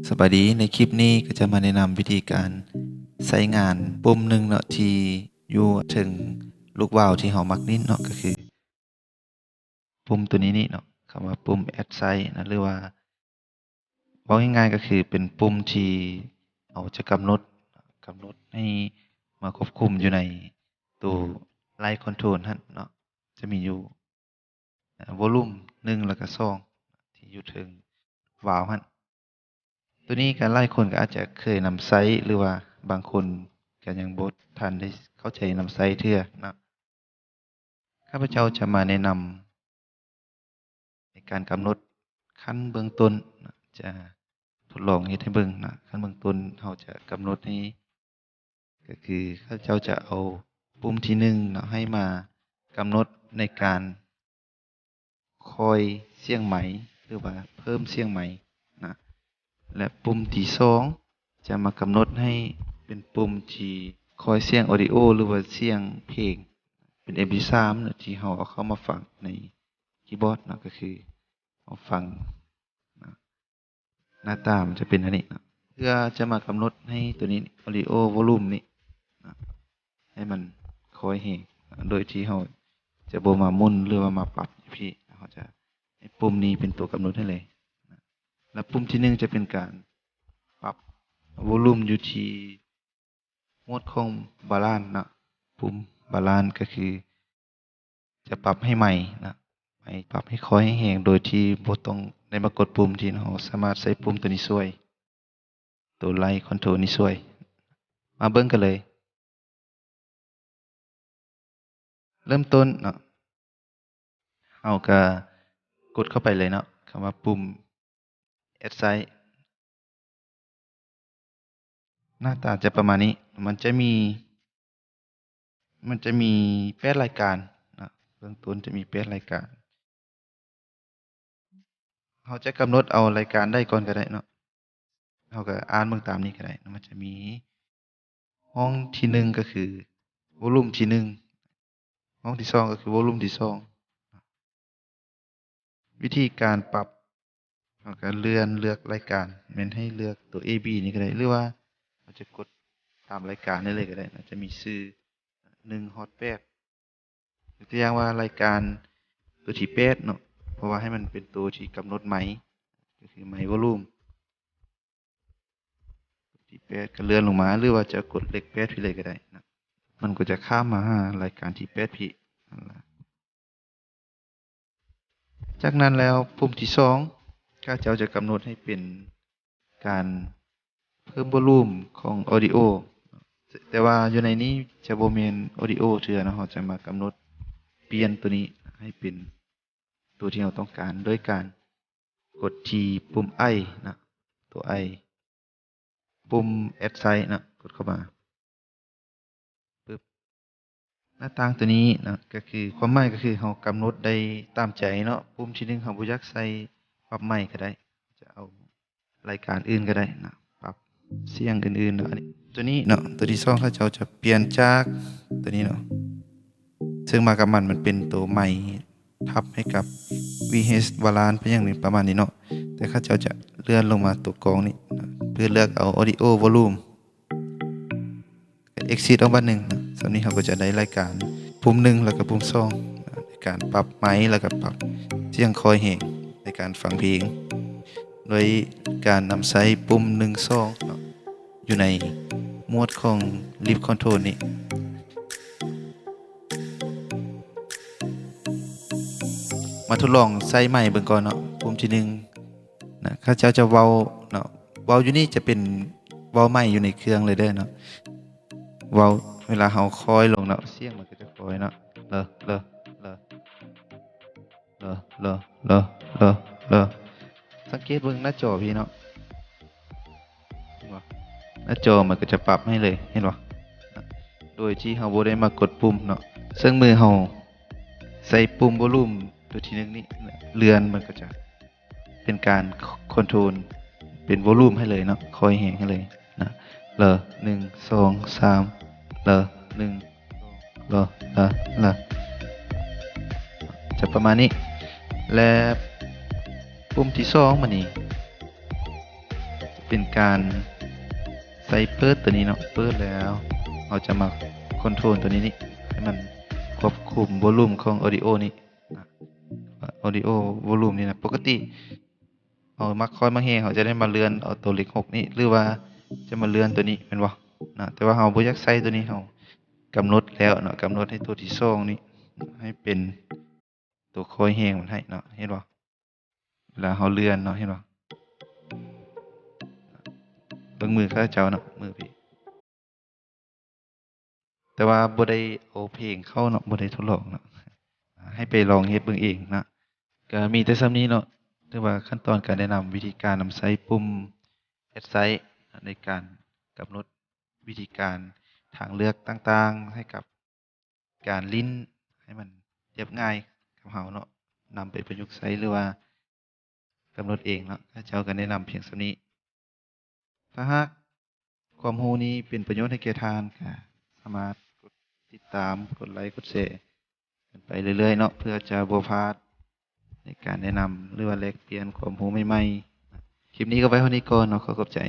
ສະບາຍດີ, ໃນຄລິບນີ້ກໍຈະມາແນະນຳວິທີການໃຊ້ງານປຸ່ມໜຶ່ງເນາະ ທີ່ຢູ່ເທິງລູກວາວທີ່ເຮົາມັກນີ້ເນາະ ກໍຄືປຸ່ມໂຕນີ້ນີ້ເນາະ, ຄຳວ່າປຸ່ມ add site ນະ ຫຼືວ່າເວົ້າງ່າຍໆກໍຄືເປັນປຸ່ມທີ່ເຮົາຈະກຳນົດ, ກຳນົດໃຫ້ມາຄວບຄຸມຢູ່ໃນໂຕ Light Control ຫັ້ນເນາະ, ຈະມີຢູ່ ວອລູມໜຶ່ງ ແລ້ວກະສອງ ທີ່ຢູ່ເທິງວາວຫັ້ນ. ໂຕນີ້ກໍຫຼາຍຄົນກໍອາດຈະເຄີຍນຳໃຊ້ ຫຼືວ່າບາງຄົນກໍຍັງບໍ່ທັນໄດ້ເຂົ້າໃຈນຳໃຊ້ເທື່ອເນາະ. ຂ້າພະເຈົ້າຈະມາແນະນຳໃນການກຳນົດຂັ້ນເບື້ອງຕົ້ນເນາະ, ຈະທົດລອງເຮັດໃຫ້ເບິ່ງເນາະ. ຂັ້ນເບື້ອງຕົ້ນເຮົາຈະກຳນົດໃຫ້ ກໍຄືຂ້າພະເຈົ້າຈະເອົາປຸ່ມທີໜຶ່ງເນາະ ໃຫ້ມາກຳນົດໃນການຄອຍສຽງໄມ ຫຼືວ່າເພີ່ມສຽງໄມນະ ແລະ ປຸ່ມທີສອງຈະມາກຳນົດໃຫ້ເປັນປຸ່ມທີ່ຄອຍສຽງອອດິໂອ ຫຼືວ່າສຽງເພງ ເປັນເອັມພີສາມນະ ທີ່ເຮົາເອົາເຂົ້າມາຝັງໃນຄີບອດເນາະ, ກໍຄືເຮົາຝັງນະ. ໜ້າຕາມັນຈະເປັນອັນນີ້ເນາະ. ເພື່ອຈະມາກຳນົດໃຫ້ໂຕນີ້ Audio Volume ນີ້ເນາະ ໃຫ້ມັນຄ່ອຍແຮງ ໂດຍທີ່ເຮົາຈະບໍ່ມາໝູນ ຫຼືວ່າມາປັບຢູ່ພີ້. ເຮົາຈະໃຫ້ປຸ່ມນີ້ເປັນຕົວກຳນົດໃຫ້ເລີຍ. ແລ້ວປຸ່ມທີໜຶ່ງຈະເປັນການປັບ Volume ຢູ່ທີ່ ໂໝດຂອງ Balance ເນາະ, ປຸ່ມ Balance ກໍຄືຈະປັບໃຫ້ໄມນະ, ໄມ ປັບໃຫ້ຄ່ອຍໃຫ້ແຮງ ໂດຍທີ່ບໍ່ຕ້ອງໄດ້ມາກົດປຸ່ມ, ທີ່ເຮົາສາມາດໃຊ້ປຸ່ມໂຕນີ້ຊ່ວຍ, ໂຕ Light Control ນີ້ຊ່ວຍ. ມາເບິ່ງກັນເລີຍ. ເລີ່ມຕົ້ນເນາະ, ເຮົາກະກົດເຂົ້າໄປເລີຍເນາະ, ຄຳວ່າປຸ່ມ Add Site ໜ້າຕາຈະປະມານນີ້. ມັນຈະມີ ມັນຈະມີແປດລາຍການເນາະ, ເບື້ອງຕົ້ນຈະມີແປດລາຍການ. ເຮົາຈະກຳນົດເອົາລາຍການໃດກ່ອນກໍໄດ້ເນາະ, ເຮົາກໍອ່ານເບິ່ງຕາມນີ້ກໍໄດ້. ມັນຈະມີຫ້ອງທີໜຶ່ງກໍຄື Volume ທີໜຶ່ງ, ຫ້ອງທີສອງກໍຄື Volume ທີສອງ. ວິທີການປັບ ເຮົາກໍເລື່ອນເລືອກລາຍການ, ແມ່ນໃຫ້ເລືອກຕົວ A B ນີ້ກໍໄດ້ ຫຼືວ່າເຮົາຈະກົດຕາມລາຍການໄດ້ເລີຍກໍໄດ້ເນາະ. ຈະມີຊື່ ໜຶ່ງຮອດແປດ ຍົກຕົວຢ່າງວ່າລາຍການຕົວທີແປດເນາະ, ເພາະວ່າໃຫ້ມັນເປັນຕົວທີ່ກຳນົດໄມ ກໍຄືໄມ Volume ຕົວທີແປດ ກໍເລື່ອນລົງມາ ຫຼືວ່າຈະກົດເລກແປດພີ້ເລີຍກໍໄດ້ນະ, ມັນກໍຈະຂ້າມມາຫາລາຍການທີແປດພີ້ຫັ້ນລະ. ຈາກນັ້ນແລ້ວ ປຸ່ມທີສອງ ຂ້າເຈົ້າຈະກຳນົດໃຫ້ເປັນການເພີ່ມ Volume ຂອງ Audio, ແຕ່ວ່າຢູ່ໃນນີ້ຈະບໍ່ແມ່ນ Audio ເທື່ອເນາະ, ເຮົາຈະມາກຳນົດປ່ຽນຕົວນີ້ໃຫ້ເປັນຕົວທີ່ເຮົາຕ້ອງການ ໂດຍການກົດທີ່ປຸ່ມ I ນະ, ຕົວ I ປຸ່ມ Add Site ເນາະ, ກົດເຂົ້າມາປຶບ. ໜ້າຕ່າງຕົວນີ້ເນາະ ກໍຄືຄວາມໝາຍກໍຄືເຮົາກຳນົດໄດ້ຕາມໃຈເນາະ. ປຸ່ມທີໜຶ່ງເຮົາບໍ່ຢາກໃສ່ປັບໄມກໍໄດ້, ຈະເອົາລາຍການອື່ນກໍໄດ້ນະ, ປັບສຽງອື່ນໆເນາະ. ອັນນີ້ ຕົວນີ້ເນາະ, ຕົວທີສອງເຂົາເຈົ້າຈະປ່ຽນຈາກຕົວນີ້ເນາະ, ເຊິ່ງມາກັບມັນ ມັນເປັນຕົວໄມ ທັບໃຫ້ກັບ VH Balance ໄປຫຍັງນີ້ປະມານນີ້ເນາະ, ແຕ່ເຂົາເຈົ້າຈະເລື່ອນລົງມາຕົວກອງນີ້ ເພື່ອເລືອກເອົາ Audio Volume, Exit ອອກບາດໜຶ່ງ. ສ່ຳນີ້ເຮົາກໍຈະໄດ້ລາຍການປຸ່ມໜຶ່ງ ແລ້ວກໍປຸ່ມສອງ ໃນການປັບໄມ ແລ້ວກໍປັບສຽງຄ່ອຍແຮງໃນການຟັງເພງ ໂດຍການນຳໃຊ້ປຸ່ມໜຶ່ງ ສອງເນາະ ຢູ່ໃນໂໝດຂອງ Live Control ນີ້. ມາທົດລອງໃຊ້ໄມເບິ່ງກ່ອນເນາະ, ປຸ່ມທີໜຶ່ງນະ, ເຂົາເຈົ້າຈະເວົ້າເນາະ, ເວົ້າຢູ່ນີ້ຈະເປັນເວົ້າໄມຢູ່ໃນເຄື່ອງເລີຍເດີເນາະ. ເວົ້າ ເວລາເຮົາຄ່ອຍລົງເນາະ, ສຽງມັນກໍຈະຄ່ອຍເນາະ, ເລີ ເລີ ເລີ ເລີ ເລີ ເລີ ເລີ ເລີ ເລີ. ສັງເກດເບິ່ງໜ້າຈໍພີ້ເນາະ, ເຫັນບໍ່? ໜ້າຈໍມັນກໍຈະປັບໃຫ້ເລີຍ, ເຫັນບໍ່? ໂດຍທີ່ເຮົາບໍ່ໄດ້ມາກົດປຸ່ມເນາະ, ເຊິ່ງມື້ເຮົາໃສ່ປຸ່ມ Volume ຕົວທີໜຶ່ງນີ້, ເລື່ອນມັນກໍຈະ ເປັນການ control ເປັນ volume ໃຫ້ເລີຍເນາະ, ຄ່ອຍແຮງໃຫ້ເລີຍນະ, ເລີ ໜຶ່ງ ສອງ ສາມ ເລີ ໜຶ່ງ ເລີ ເລີ ເລີ ຈະປະມານນີ້. ແລະ ປຸ່ມທີສອງມານີ້ ເປັນການໃສ່ເປີດຕົວນີ້ເນາະ, ເປີດແລ້ວເຮົາຈະມາຄອນໂທຣນຕົວນີ້ນີ້ ໃຫ້ມັນຄວບຄຸມໂວລູມຂອງອອດິໂອນີ້ນະ, ອອດິໂອໂວລູມນີ້ນະ. ປົກກະຕິເຮົາມັກຄ່ອຍມັກແຮງ ເຮົາຈະໄດ້ມາເລື່ອນເອົາຕົວເລກຫົກນີ້ ຫຼືວ່າຈະມາເລື່ອນຕົວນີ້ແມ່ນບໍ່ນະ, ແຕ່ວ່າເຮົາບໍ່ຢາກໃສ່ຕົວນີ້ ເຮົາກຳນົດແລ້ວເນາະ, ກຳນົດໃຫ້ຕົວທີສອງນີ້ໃຫ້ເປັນ ຕົວຄ່ອຍແຮງມັນໃຫ້ເນາະ, ເຫັນບໍ່? ເວລາເຮົາເລື່ອນເນາະ, ເຫັນບໍ່? ເບິ່ງມືຂ້າເຈົ້າເນາະ, ມືພີ້. ແຕ່ວ່າບໍ່ໄດ້ເອົາເພງເຂົ້າເນາະ, ບໍ່ໄດ້ທົດລອງເນາະ, ໃຫ້ໄປລອງເຮັດເບິ່ງເອງເນາະ. ກໍມີແຕ່ສ່ຳນີ້ເນາະ, ຖືວ່າຂັ້ນຕອນການແນະນຳວິທີການນຳໃຊ້ປຸ່ມແອັດໄຊ ໃນການກຳນົດ ວິທີການທາງເລືອກຕ່າງໆ ໃຫ້ກັບການຫຼິ້ນໃຫ້ມັນລຽບງ່າຍກັບເຮົາເນາະ, ນຳໄປປະຍຸກໃຊ້ ຫຼືວ່າກຳນົດເອງເນາະ. ຂ້າເຈົ້າກໍແນະນຳພຽງສ່ຳນີ້. ຖ້າຫາກຄວາມຮູ້ນີ້ເປັນປະໂຫຍດໃຫ້ແກ່ທ່ານ ກໍສາມາດກົດຕິດຕາມ, ກົດໄລ, ກົດແຊກັນໄປເລື້ອຍໆເນາະ, ເພື່ອຈະບໍ່ພາດໃນການແນະນຳ ຫຼືວ່າແລກປ່ຽນຄວາມຮູ້ໃໝ່ໆ. ຄລິບນີ້ກໍໄວ້ເທົ່ານີ້ກ່ອນເນາະ, ຂໍຂອບໃຈ.